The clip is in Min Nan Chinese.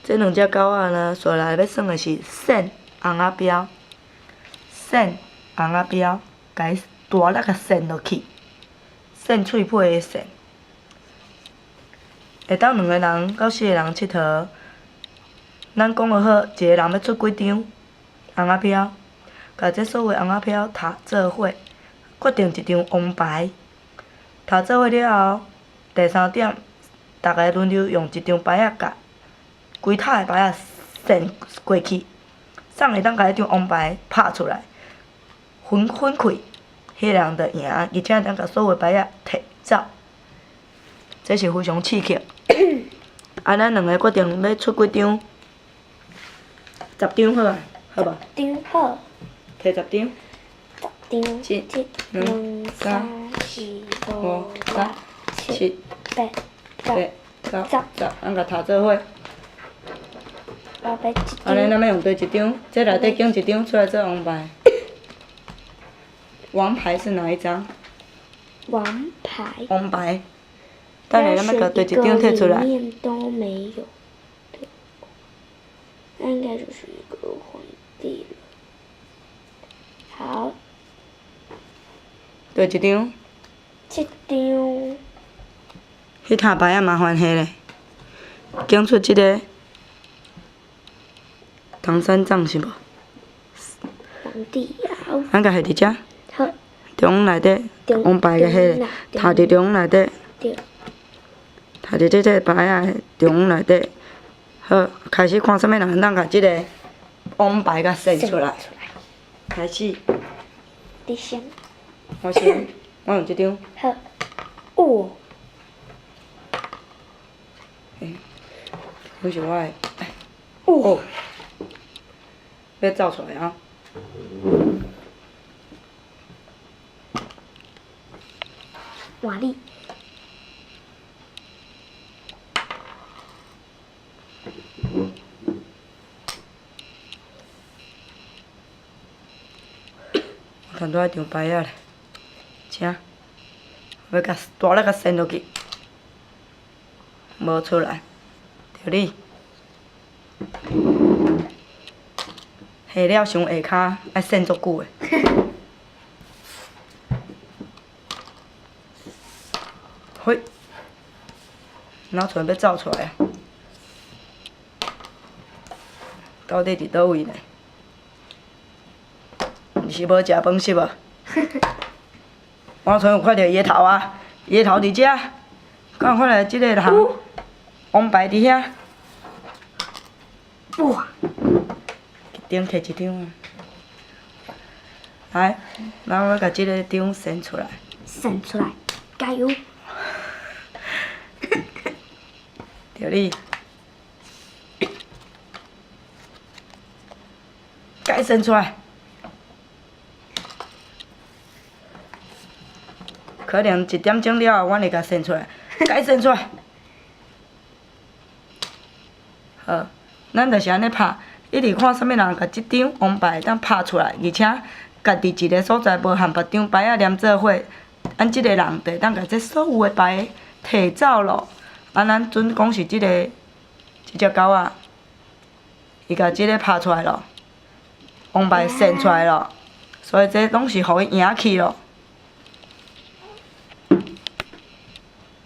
這兩隻狗仔呢，紲來欲耍的是扇尪仔標，扇尪仔標，共伊大力共扇落去，扇喙皮的扇。會當兩個人到四個人𨑨迌，咱講好，一個人欲出幾張尪仔標，共這所有尪仔標疊做伙，決定一張王牌。疊做伙了後，第三點，逐个輪流用一張牌仔共規塔的牌仔扇過去，啥會當共彼張王牌拍出來，分分開，彼个人就贏，而且會當共所有牌仔提走。這是非常刺激。啊，咱兩个決定欲出幾張？十張好啊，好無？張好。提十張。十張。一、兩、三、四、五、六、七、八、八、九、十，咱共疊做伙。按呢，咱欲用佗一張？這內底揀一張出來做王牌。王牌是哪一張？王牌。王牌。等下，咱欲共佗一張提出來。裡面都沒有的，那應該就是一個皇帝了。好。佗一張？這張。彼塔牌仔麻煩下咧，揀出這个唐三藏是無？皇帝啊！咱共下佇遮。好。中內底，王牌共下咧，疊佇中內底。對。疊佇這個牌仔中內底。好，開始看啥物人當共這个王牌共扇出來。開始。你先。我先，我用這張。好。哦。欸，這是我的。哦。欲走出來啊！換你。我拄仔一張牌仔咧，請，欲共大力共扇落去，無出來，著你。下了傷下跤，愛扇足久的。嘿，哪像欲走出來啊？到底佇佗位呢？毋是無食飯是無？我像有看著伊的頭啊，伊的頭佇遮，敢有看著這個人王牌佇遐？哇！頂提一張啊！來，咱欲共這个張扇出來。扇出來，加油！著你。共伊扇出來。可能一點鐘了後，阮會共扇出來，共伊扇出來。好，咱就是按呢拍，一直看啥物人共這張王牌會當拍出來，而且家己一个所在無和別張牌仔連做伙，按這个人就會當共這所有的牌提走咯。啊，咱準講是這个這隻狗仔，伊共這个拍出來咯，王牌扇出來咯，所以這攏是予伊贏去咯。